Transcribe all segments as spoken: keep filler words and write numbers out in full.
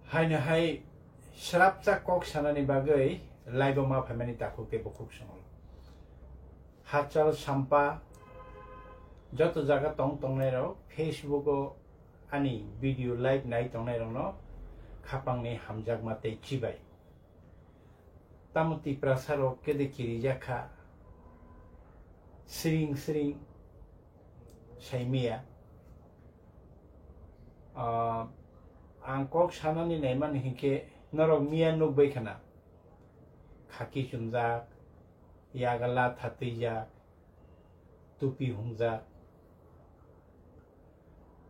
Haino hai srapsa kok sanani bagwi live-o ma phaimani takhuk tei bukhuk songwi. Hachal sampa joto jaga tong tongnairok Facebook-o ani video live nai tongnairokno khapangni hamjakma tei chibai. Tamo Tiprasa rok kede kirijak kha, siring siring saimia. Ah, ang kok sanani naimani hinkhe norok miya nukbai khana. Khaki chumjak, yaga latha twijak, tupi hungjak.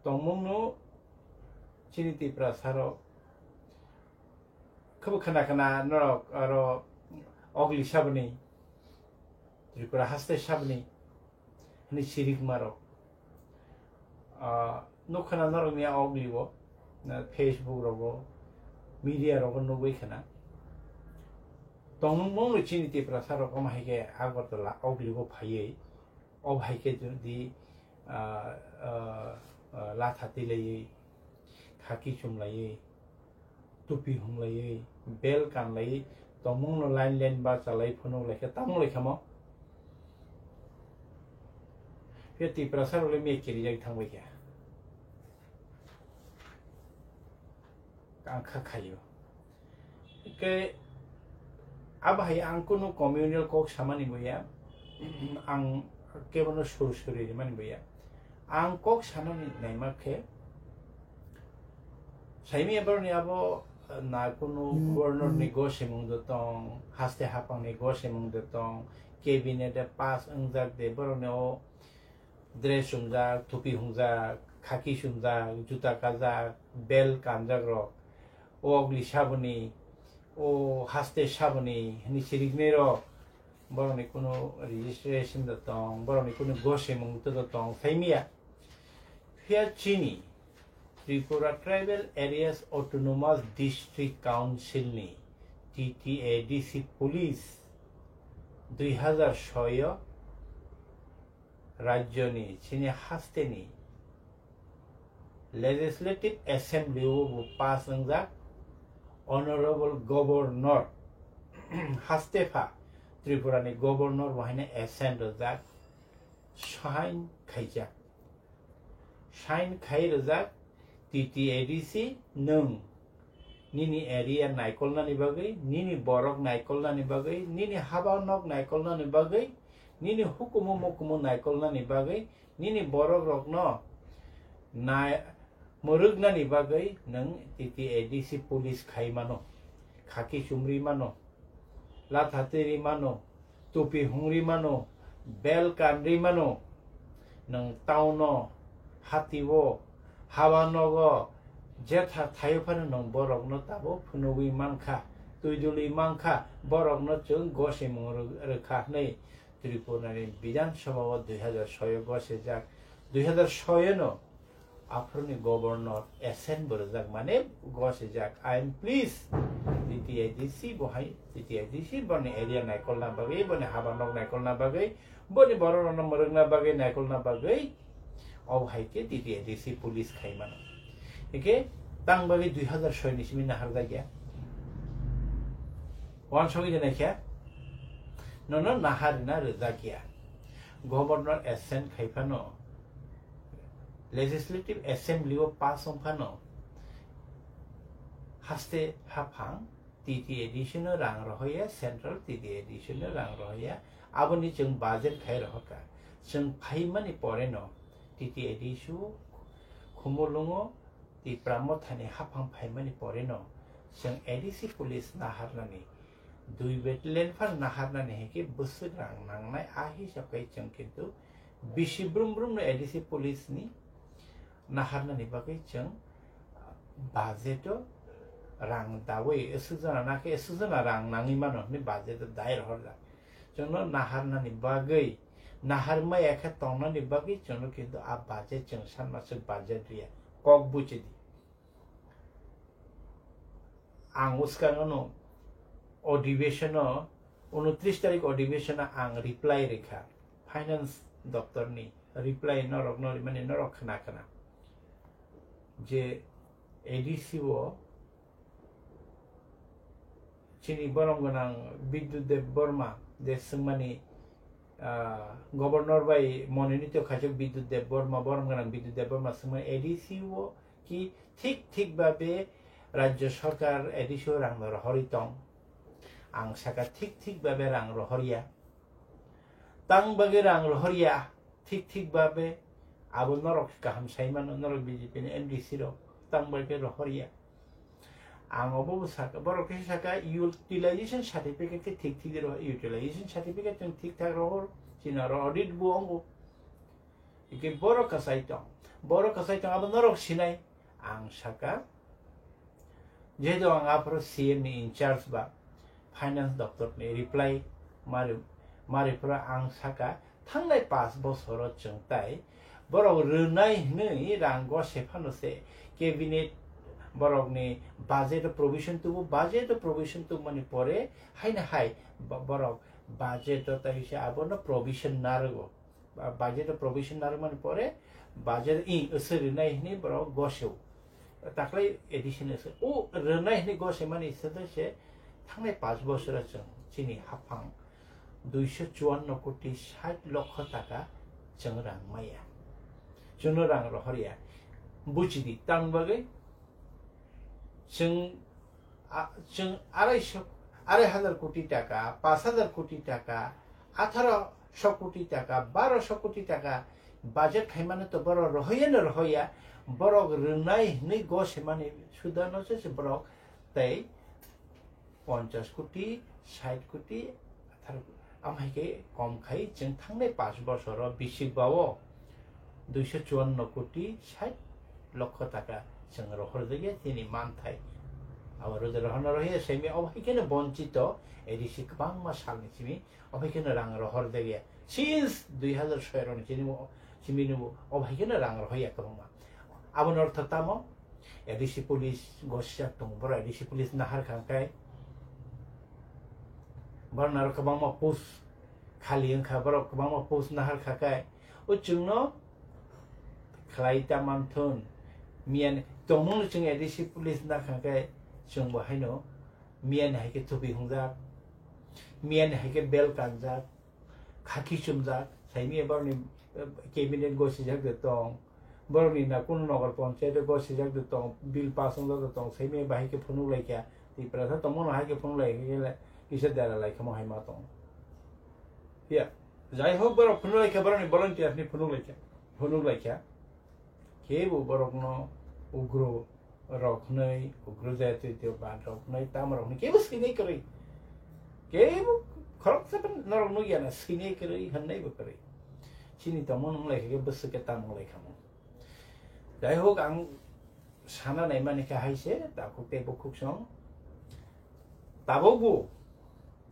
Tongmungno chini Tiprasa rok Khebo khana khana norok aro ogli saboni, Tripura haste saboni hwnwi sirik marok. Ah, nuk khana norokni a ogli bo, na Facebook rogo, media rogo nugwi khana. Tongmung mungno chini Tiprasa rok omo hai khe Agartala ogli bo phaiwi, o hai khe jodi, ah, ah, ah, latha twi laiwi, khaki chum laiwi, tupi hum laiwi, bel kan laiwi, tongmung no line line ba chalai phunuk lai khe tamo lai khamo. Phiya Tiprasa rok le miya kirijak thang bai khe. Ang kha khayo. Ke abo hai ang kunu communal kok samani boya, ang kebono sur suri rimani boya. Ang kok sanani naima khe, saimi boroni abo na kunu governor ni gosemung do tong, haste hapang ni gosemung do tong, cabinet de pass wngjak de boroni o dress sumjak, thupi hungjak, khaki sumjak, juta kajak, bel kanjak rok, o ogli saboni, o haste saboni hwnwi siriknai rok, borokni kunu registration da tong, borokni kunu gosemung da tong, saimiya. Phiya chini Tripura Tribal Areas Autonomous District Council ni T T A D C police dui hazar soi o rajyoni chini hasteni Legislative Assembly o bo pass wngjak, Honorable Governor haste pha Tripura ni Governor bo haino assent rwjak, sign khaijak. Sign khai rwjak T T A D C nwng nini area naikolnani bagwi, nini borok naikolnani bagwi, nini haba nok naikolnani bagwi, nini hukumu mukumu naikolnani bagwi, nini borok rokno nai-, mwrwknani bagwi nwng T T A D C police khai mano, khaki chumri mano, latha tiri mano, tupi hungri mano, bel kanri mano, nwng town o, hati o, haba nogo, jetha thaio phano nwng borokno tabuk phunugwi mankha, twi dulwi mankha, borokno chwng gosimung rw-, rwkha hwnwi Tripura ni Bidhan Sabha o dui hazar soi o gosijak, dui hazar soi o no aphuruni governor assent bo rwjak, mane gosijak. I am pleased, T T A D C bo hai, T T A D C boni area naikolna bagwi, boni haba nok naikolna bagwi, boni borok rokno mwrwkna bagwi, naikolna bagwi, o hai khe T T A D C police khai mano. Hikhe tang bagwi dui hazar soi ni simi naharjak ya. Wansugwi de naikhe nono naharina rwjak ya. Governor assent khai phano, Legislative Assembly o pass wng phano, haste haphang T T A D C no rang rohoya, Central T T A D C no rang rohoya, aboni chwng budget khai rohorkha. Chwng phaimani pore no T T A D C o Khumulwngo Tipra Mothani haphang phaimani pore no chwng A D C police naharnani, dui battalion phano naharnani hinkhe bwswk rang nangnai, a hisab khai chwng kintu bisi brum brum no A D C police ni naharnani bagwi chwng budget o rang dawi, swk jona nakhe swk jona rang nangwi mano hwnwi budget o dai rohorjak. Chwngno naharnani bagwi, nahar maya khe tongnani bagwi chwngno kintu a budget chwng sanmaswk budget riya. Kok buchidi. Ang bwskango no adhibeshon o, unotris tarik adhibeshon o ang reply rikha. Finance doptor ni reply norok no rimani norok khna khna. Je A D C o Chini borom gwnang Bidyut Deb Borma je swngmani, ah, governor bai mononito khaijak Bidyut Deb Borma, borom gwnang Bidyut Deb Borma swngmani A D C o ki thik thik babe rajya sarkar A D C o rang no rohorwi tong. Ang saka thik thik babe rang rohorya. Tang bagwi rang rohorya, thik thik babe abo norok kaham sai mano, norok B J P ni M D C rok tang bagwi rohorya. Ang obo bo saka, borok khe saka utilization certificate khe thik thik rohor, utilization certificate chwng thik thak rohor, chini oro audit bo wngo. Hikhe borok kwchai tong, borok kwchai tong abo norok sinai. Ang saka, jehetu ang aphuru C M ni in charge ba finance doptor ni reply mari, mari phuru ang saka, thangnai paanch bosoro chwng tai borok rwnai hwnwi rang gose phano se cabinet borokni budget o provision tubu, budget o provision tubumani pore haino hai bo-, borok budget o tai se abono provision narwgo. Ba-, budget o provision narwkmani pore budget i aswk rwnai hwnwi borok goseo. Taklai addition aswk. O rwnai hwnwi gosemani sede se thangnai paanch bosoro chwng chini haphang duiso chuanno koti sait lokho taka chwng rang maya. Chwngno rang rohorya. Buchidi, tamni bagwi chwng, a, chwng arai so, arai hajar koti taka, paanch hajar koti taka, atharo so koti taka, baro so koti taka budget khaimano to borok rohoyano rohoya, borok rwnai hwnwi gosemani sudano se se borok tei ponchas koti, sait koti, atharo koti. Am hai khe kom khai chwng thangnai paanch bosoro bisik bao duiso chuanno koti sait lokho taka chwng rohorjakya chini manthai. Abo rwja rohorna rohya semi, obo hai kheno bonchito A D C kwbangma salni simi, obo hai kheno rang rohorjakya. Since dui hajar soi roni chini bo, simi nubo, obo hai kheno rang rohorya kwbangma. Aboni ortho tamo? A D C police gosijak tongo, borok A D C police nahar kha khe, borok naro kwbangma post khali wngkha, borok kwbangma post nahar kha khe, o chwngno khlai ta manthun, miyani tongmungno chwng A D C police nakha khe, chwngbo haino miyani hai khe thupi hungjak, miyani hai khe bel kanjak, khaki chumjak, saimia borokni, eh, cabinet gosijak de tong, borokni na kunu nogor ponchayat gosijak de tong, bill pass wngjak de tong, saimia bahai khe phunuk laikha, Tiprasa tongmano hai khe phunuk laikha khe kisa dera laikha mo hai ma tong. Ya, jai hok borok phunuk laikha, borokni volunteer ni phunuk laikha, phunuk laikha. Kebo borokno ugro rok hwnwi, ugro jatitio bad rok hwnwi, tamo rok hwnwi kebo swinai kwrwi. Kebo khoroksa norok nukya na swinai kwrwi, hwnnai bo kwrwi. Chini tongmung wng lai khe bwswk khe tamo wng lai kha mo. Jai hok, ang sana naimani khe hai se, takhuk tei bukhuk song. Tabukbo,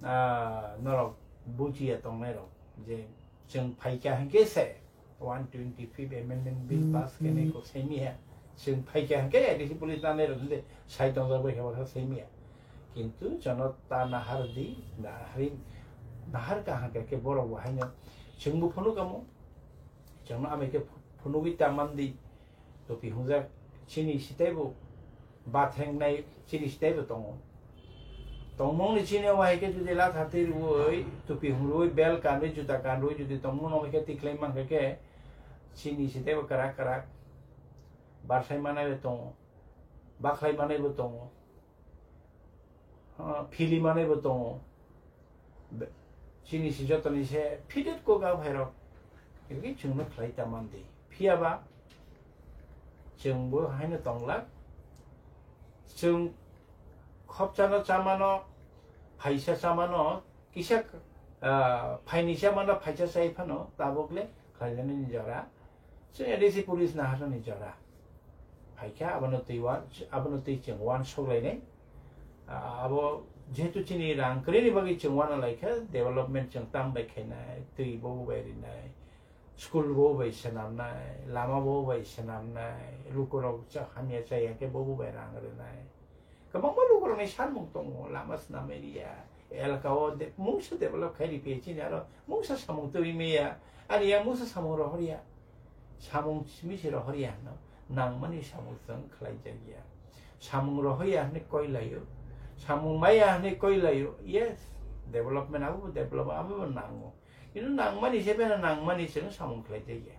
ah, norok bujiya tongnai rok je chwng phaikha hwnkhe se one twenty fifth amendment bill pass khainai kok saimiya. Chwng phaikha hwnkhe A D C police nanai rok hwnkhe sai tongjak bai khe bwkha saimiya. Kintu jono ta nahar di, nahari, nahar ka hwnkhe khe borok bo haino chwngbo phunuk kamo. Chwngno amai khe phunugwi ta man di. Topi hungjak chini sitaibo bathengnai chini sitaibo tongo. Tongmungni chini o hai khe jodi latha twi rwui, topi hungrui, bel kanrwi, juta kanrwi jodi tongmung no hai khe tikhlai mankha khe chini sitaibo kwrak kwrak barsai manaibo tongo, bakhlai manaibo tongo. Ah, phili manaibo tongo. Be-, chini se jotoni se fitted kok a phairok. Khe chwngno khlai ta man di. Phiya ba chwngbo haino tonglak. Chwng khopchano chamano, phaisa chamano, kisa, ah, phaini chamano phaisa chai phano tabuk le khlainani jora. Chwng A D C police naharnani jora. Phaikha, abono twi wan-, abono twi chwng uansuk lainai. Ah, abo jehetu chini rang kwrwini bagwi chwng uana laikha, development chwng tam bai khainai, twi bo bai rinai, school bo bai swnamnai, lama bo bai swnamnai, lukurok cha-, hamya chaya khe bo bai rang rwnai. Kwbangma lukurokni sanmung tongo, lama swnamwi riya, elaka o de-, mungsa develop khai riphiya chini aro mungsa samung twi maya, ani yang mungsa samung rohorya, samung simi se rohorya hwno, nangmani samung chwng khlai jakya. Samung rohorya hwnwi koi laio, Samung maya hwnwi koi laio, yes, development abo bo develop, abo bo nango. Kintu nangmani se bena nangmani chwng samung khlai jaya.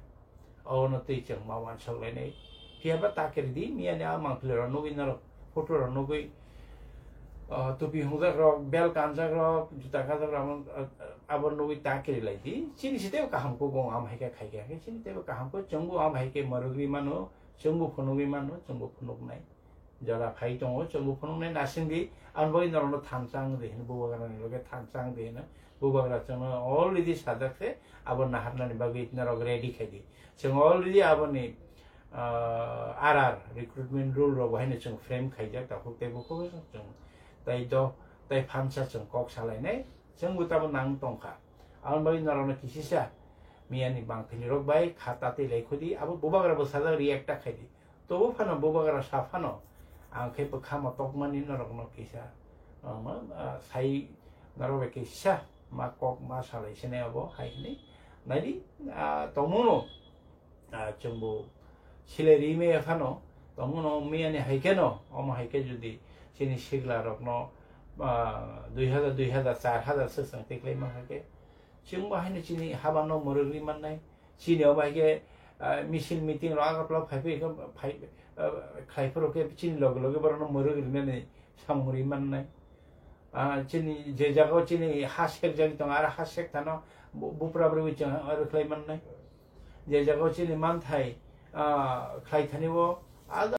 Obono twi chwng ma uansuk lainai. Phiya ba ta kiri di, miya ni a mangpili rok nugwi norok photo rok nugwi, ah, tupi hungjak rok, bel kanjak rok, juta kanjak rok, abo, abo nugwi ta kiri lai di. Chini siteo kaham kuk wng am hai khe khai khe, chini tebo kaham kuk chwng bo am hai khe morogwi mano, chwng bo phunugwi mano, chwng bo phunuknai. Jora phai tongo, chwng bo phunuknai nasing di, ang bai norokno thansa wng di hino, bubagra ni loge thansa wng di hino, bubagra chwngno already sajak se, abo naharnani bagwi norok ready khai di. Chwng already aboni, ah, R R, recruitment rule rok bo haino chwng frame khaijak, takhuk tei bukhuk chwng, tai do, tai phansa chwng kok salainai, chwng bo tabo nang tongkha. Aboni bagwi norokno kisisa, miyani bangthili rok bai kha tatwi lai khudi, abo bubagra bo sajak react ta khai di. Tobo phano bubagra sa phano, ang khe bwkha motokmani norokno kisa, ah, ma, ah, sai norok bai kisa ma kok ma salai sinai abo hai hwnwi. Naidi, ah, tongmungno, ah, chwngbo silai ri maya phano tongmungno miyani hai kheno, omo hai khe jodi chini sigla rokno, ah, dui hazar, dui hazar, char hazar swk chwng tiklai man hai khe, chwngbo haino chini habano mwrwk ri mannai. Chini omo hai khe, ah, misil meeting rok Agartala phai phai khe phai, ah, khlai phuru khe chini loge loge borokno mwrwk rinani samung ri mannai. Ah, chini je jagao chini ha sekjagwi tongo, aro ha sek thano bu-, bupra bwrwi chwng aro khlai mannai. Je jagao chini manthai, ah, khlai thani o, ah,